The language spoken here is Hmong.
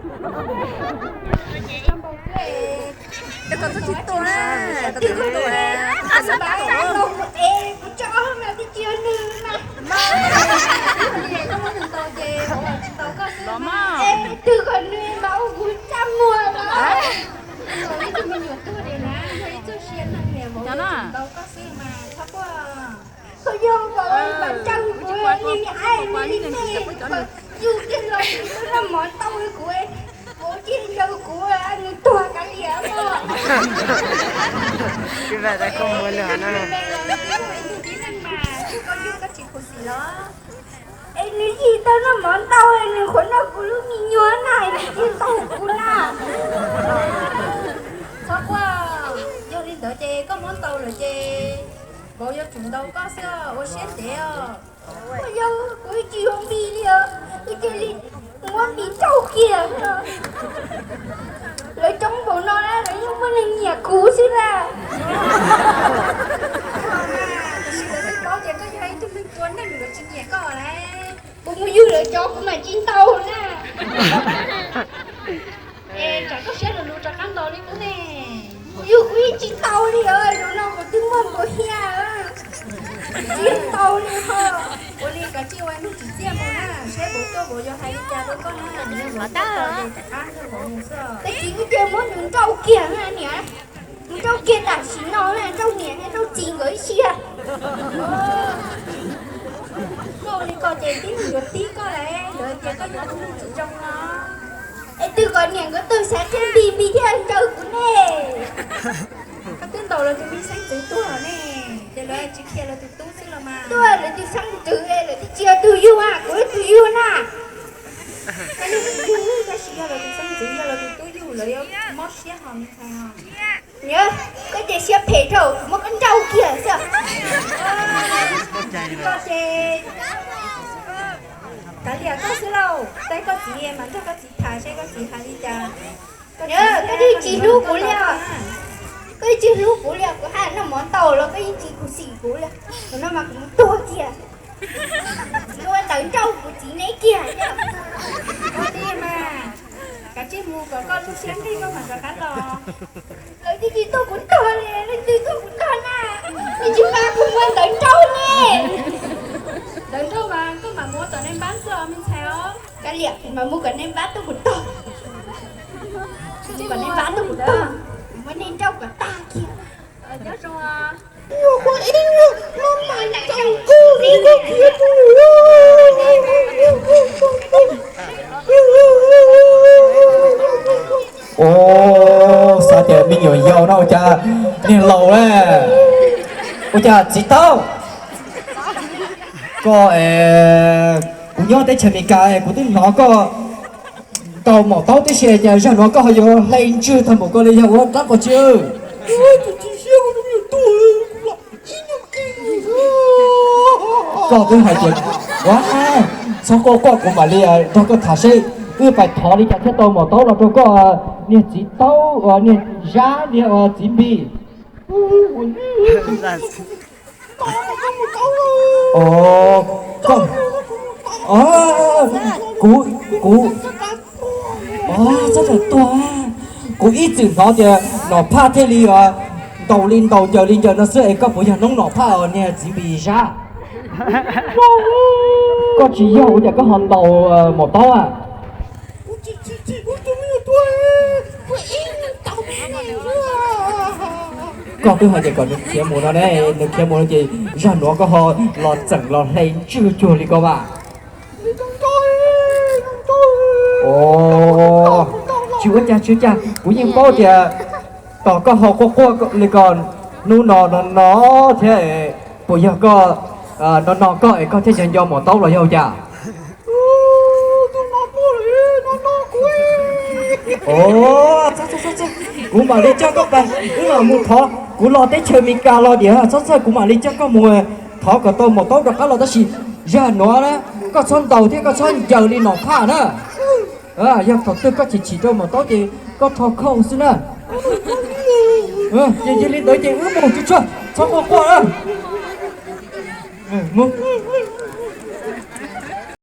Cov ko txhob tsis tuaj na, cov ko txhob tuaj. Kuv tso no twb tsis yog nws mas. Twb kom nws mas ua kuv caj muag los. Ib tug me nyuam tuaj li na, yog ib tug siab neeg niam vauv tsis ntaus koj xwb mas txhob quaj. Koj yog vauv mas tseem kuv li aib li li tej, yus kiag los noj mov ntau li kuv, vauv cia li ncaws kuv, nws tuag kav liam mog. Ib tug tib neeg mas koj yug koj tsis khuv xim los. Es nws yig tau noj mov ntau, nws qhuav noj kuv lub me nyuam na, nws cia li ntaus kuv na. Txhob quaj, yog li ntawd ces koj muab ntaus lawm ces vauv yuav tsum ntaus koj xwb os, ua siab ntev os. Koj yog kuv ib tsis yuav Npis li os, kuv cia li muab Npis nrauj kiag. Lawv coob npaum no na, lawv yeej muaj neeg nyiam kuv xwb na. Tiam sis lawv twb paub tias koj yog ib tug neeg tua neeg, lawv tsis nyiam koj lawm. Kuv mus yug lawv cov kuv mam tsis ntaus na. Es tsam koj siab lug lug rov qab ntaus li kub ne. Kuv yug kuv yeej tsis ntaus li os, zaum no kuv twb muaj npaum hiab, tsis ntaus li ho. Ua li kav tsij ua neeg tsim txiaj mus na, saib vauv tuaj vauv yuav hais li cas rau koj na, yog vauv tuaj tau ces rov qab nrog vauv mus xwb. Tab sis kuv cia muab nws nrauj kiag na niam, nws nrauj kiag tam sim no na, nrauj niam nrauj txiv nkawd ib sij hawm. Koj ua li ko ces tib neeg yuav tib koj lawm, lawv tias koj yog tus neeg tsis zoo no. Es twb kom niam nkawd tug xav thiab Npis, Npis thiaj ncaws kuv ne. Koj twb ntaus lawv tus me xeeb ntxwv tuag ne, ces lawv tsis khiav lawv tus tub xwb los mas. Tuaj lawv tus xeeb ntxwv, lawv twb tsis yog tus yug, kuv yog tus yug na. Koj yog tus yug, tab sis yog lawv tus xeeb ntxwv, yog lawv tus tub yug lawv yuav mob siab hos me ntxhais os. Nyob koj ces siab phem dhau, kuv muab koj nrauj kiag xwb. Koj ces kav liam koj xwb lauj, tab koj txiv mas nrog koj txiv tham seb koj txiv hais li cas. Nyob koj yeej tsis hlub kuv li os. Koj yeej tsis hlub kuv li os, kuv hais noj mov ntau los koj yeej tsis khuv xim kuv li. Thaum no mas kuv mus tuag kiag. Kuv ua ntawv nrauj kuv txiv neb kiag. Ua li mas, kav tsij mus kom koj lub siab nqig koj mam rov qab los. Lawv twb tsis tuaj kuv tog li, leej twg tuaj kuv tog na? Leej twg pab kuv ua ntawv nrauj ne? Ntawv nrauj mas koj mam mus ua tom nej npab xwb os me ntxhais os. Kav liam, kuv mam mus kom nej npab tuaj kuv tog. Kom nej npab tuaj kuv tog, kuv muab nej nrauj kom tag kiag. Nyob zoo. Ua, xav tias me nyuam yaus no ua cas niag laus na. Ua cas txiv taub, koj, kuv nyob teb chaws Amelikas kuv twb hnov koj ntaus maum taub tib si, cas zag nuav koj ho yuav hle ntswg tag npaum ko li, yog ua dab qhov tsi? Koj twb hais tias, ua, txhob quaj quaj, kuv mam li nrog koj tham seb wb pais thov li cas thiaj tau maum taub los rau koj niag txiv taub, niag zab, niag txiv npis. Kuv, kuv, txhob tuag, kuv ib txwm hnov tias nom phaj thiaj li ntaus li ntaus ncaws li ncaws no xwb, es koj puas yog noob nom phaj os niag txiv npis zab? Koj tsis yog ua cas koj ho ntaus maum taub a? Koj twb hais tias kom nws khiav mus no ne, nws khiav mus no ces zag nuav koj ho los txeem los hle ntswg cuag li ko mas. Tsis ua cas, tsis ua cas, kuv yeej paub tias tos koj ho quaj quaj li ko hnub no no no thiab, puas yog koj no no koj es koj thiaj nco nco maum taub los yog cas? Kuv mam li coj koj pais, wb mam mus thov, kuv los teb chaws Amelikas los tias txhob txhawj, kuv mam li coj koj mus thov kom tau maum taub rov qab los, tab sis zag nuav na, koj txhob ntaus thiab koj txhob ncaws li nom phaj na. Yog thaum twg koj chim chim rau maum taub ces koj rho khau xwb na. Ces yog li ntawd ces wb mus tsuag tsuag, txhob quaj quaj na. Mus.